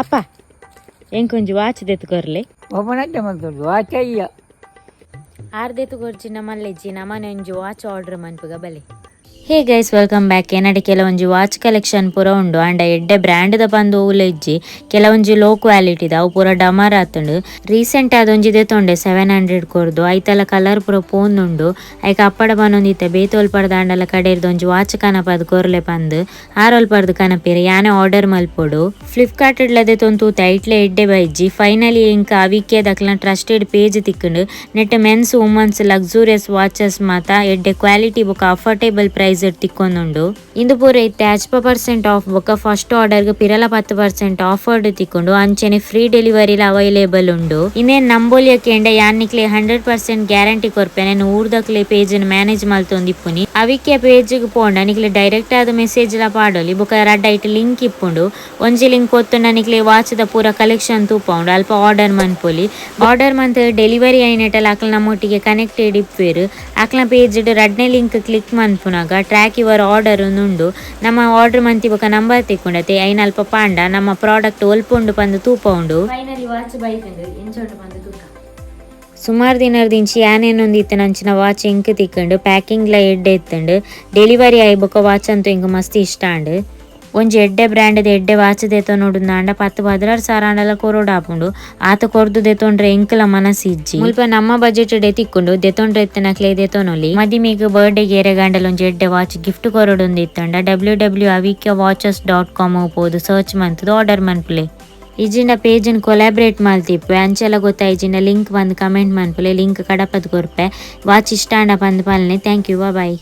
ಅಪ್ಪ, ಎಂಕೊಂಜಿ ವಾಚ್ ದೆತ್ತು ಕೊರ್ಲೆ. ಒಬ್ಬನಡ್ಡೆ ಮಲ್ತೊಂದು ವಾಚಯ್ಯ. ಆರ್ ದೆತ್ತು ಕೊರ್ಚಿನ ಮಲ್ಲೆಜ್ಜಿ, ನಮನೆ ಒಂಜಿ ವಾಚ್ ಆರ್ಡರ್ ಮನ್ಪುಗ ಬಲೆ. Hey guys, welcome back. ಏನಡೆ ಕೆಲವೊಂಜಿ ವಾಚ್ ಕಲೆಕ್ಷನ್ ಪೂರ ಉಂಡು. ಅಂಡ ಎಡ್ಡೆ ಬ್ರ್ಯಾಂಡ್ ದ ಪಂದು ಇಜ್ಜಿ. ಕೆಲವೊಂಜಿ ಲೋ ಕ್ವಾಲಿಟಿದ, ಅವು ಪೂರ ಡಮಾರ್ ಆತುಂಡು. ರೀಸೆಂಟ್ ಆದೊಂಜಿ ದೆತೊಂಡೆ 700 ಕೊರ್ದು. ಐತಲ ಕಲರ್ ಪೂರ ಪೋಂದುಂಡು. ಐಕ ಅಪ್ಪಡ ಬನೊಂದಿತ್ತೆ, ಬೇತೊಲ್ಪಡ್ದ ಆಂಡಲ ಕಡೆರ್ದು ಒಂಜಿ ವಾಚ್ ಕನಪದ್ ಕೊರ್ಲೆ ಪಂದ್. ಆರೊಲ್ಪಡ್ದು ಕನಪೇರು, ಯಾನೆ ಆರ್ಡರ್ ಮಲ್ಪೊಡು. ಫ್ಲಿಪ್ಕಾರ್ಟ್ ದೆತೊಂದು ತೂತೆ, ಐಟ್ಲೆ ಎಡ್ಡೆ ಬೈಜ್ಜಿ. ಫೈನಲಿ ಎಂಕ್ ಅವಿಕೆ ದಕ್ಲನ ಟ್ರಸ್ಟೆಡ್ ಪೇಜ್ ತಿಕ್ಕುಂಡು. ನೆಟ್ men's, women's luxurious watches ಮಾತ ಎಡ್ಡೆ ಕ್ವಾಲಿಟಿ ಬೊಕ ಅಫೋರ್ಡೇಬಲ್ ಪ್ರೈಸ್ ತಿಕ್ಕೊಂದುಂಡು. ಇಂದು ಪೂರ ಇತ್ತೆ 50% ಆಫ್ ಬೊಕ ಫಸ್ಟ್ ಆರ್ಡರ್ ಪಿರಲ 10% ಆಫರ್ ತಿಕ್ಕೊಂಡು. ಅಂಚೆನೆ ಫ್ರೀ ಡೆಲಿವರಿಲ ಅವೈಲೇಬಲ್ ಉಂಡು. ಇನ್ನೇನ್ ನಂಬೋಲಿಯ ಕೇಂಡ, ಯಾನ್ ನಿಕ್ಲೆ 100% ಗ್ಯಾರಂಟಿ ಕೊರ್ಪೆನೆ. ಊರ್ದಕ್ಲೆ ಪೇಜ್ ಮ್ಯಾನೇಜ್ ಮಲ್ತೊಂದಿಪ್ಪುನಿ. ಅವಿಕೆ ಪೇಜ್ ಪೋಂಡ ನಿಕ್ಲೆ ಡೈರೆಕ್ಟ್ ಆದ ಮೆಸೇಜ್ ಲ ಪಾಡೊಲಿ. ಬೊಕ ರಡ್ಡ್ ಐಟ್ ಲಿಂಕ್ ಇಪ್ಪುಂಡು. ಒಂಜಿ ಲಿಂಕ್ ಒತ್ತುಂಡ ನಿಕ್ಲೆ ವಾಚ್ ದ ಪೂರ ಕಲೆಕ್ಷನ್ ತೂಪೌಂಡು. ಅಲ್ಪ ಆರ್ಡರ್ ಮನ್ಪೊಲಿ. ಆರ್ಡರ್ ಮಂತ್ ಡೆಲಿವರಿ ಆಯಿನೆಟಲ ಅಕ್ಲ ನಮ್ಮೊಟ್ಟಿಗೆ ಕನೆಕ್ಟೆಡ್ ಇಪ್ಪುವೆರ್. ಅಕ್ಲ ಪೇಜ್ ರಡ್ನೇ ಲಿಂಕ್ ಕ್ಲಿಕ್ ಮನ್ಪುನಾಗ track your order ಉಂಡು. ನಮ್ಮ ಆರ್ಡರ್ ಮಂತಿ ಬೊಕ ನಂಬರ್ ತಿಕ್ಕೊಂಡತೆ. ಐನ ಅಲ್ಪ ಪಾಂಡ ನಮ್ಮ ಪ್ರಾಡಕ್ಟ್ ಒಲ್ಪುಂಡು ಪಂದ್ ತೂಪೌಂಡು. Finally watch ಬೈತುಂಡು. ಎಂಚ ಪಂದ್ ತೂಕ. ಸುಮಾರು ದಿನರ್ದಿಂಚಿ ಯಾನೇನೊಂದು ಇತ್ತನ ಅಂಚಿನ ವಾಚ್ ಎಂಕ್ ತಿಕ್ಕಂಡು. ಪ್ಯಾಕಿಂಗ್ ಲ ಎಡ್ಡೆ ಇತ್ತಂಡು. ಡೆಲಿವರಿ ಆಯಿ ಬೊಕ ವಾಚ್ ಅಂತೂ ಎಂಕ್ ಮಸ್ತ್ ಇಷ್ಟ ಆಂಡ್. ಒಂಜಿ ಎಡ್ಡೆ ಬ್ರ್ಯಾಂಡ್ ಎಡ್ಡೆ ವಾಚ್ ದೆತೊನೊಡು ಅಂಡ 10-16 ಸಾವಿರ ಆಂಡಲ ಕೊರೊಡು ಆಪುಂಡು. ಆತ ಕೊರ್ದು ದೆತೊಂಡ್ರೆ ಎಂಕಲ ಮನಸ್ಸು ಇಜ್ಜಿ. ಮುಲ್ಪ ನಮ್ಮ ಬಜೆಟ್ ಡೆ ತಿಕ್ಕುಂಡು. ದೆತೊಂಡ್ರೆ ಇತ್ತನಕ್ಲೆ ದೆತೊನೊಲಿ. ಮದಿಮೆಗ್, ಬರ್ಡೇ ಏರೆಗಾಂಡಲ ಒಂಜಿ ಎಡ್ಡೆ ವಾಚ್ ಗಿಫ್ಟ್ ಕೊರೊಡುಂದು ಇತ್ತಂಡ ww.avikyawatches.com ಪೋದು ಸರ್ಚ್ ಮಂತುದು ಆರ್ಡರ್ ಮನ್ಪುಲೆ. ಇಜಿಂಡ ಪೇಜ್ ಕೊಲಾಬ್ರೇಟ್ ಮಲ್ತಿಪ್ಪೆ. ಅಂಚೆಲ ಗೊತ್ತಾಯ್ಜಿಂಡ ಲಿಂಕ್ ಬಂದು ಕಮೆಂಟ್ ಮನ್ಪುಲೆ. ಲಿಂಕ್ ಕಡಪದ್ ಕೊರ್ಪೆ. ವಾಚ್ ಇಷ್ಟ ಆಂಡ ಪಂದ್ ಪಲ್ನೆ. Thank you, bye.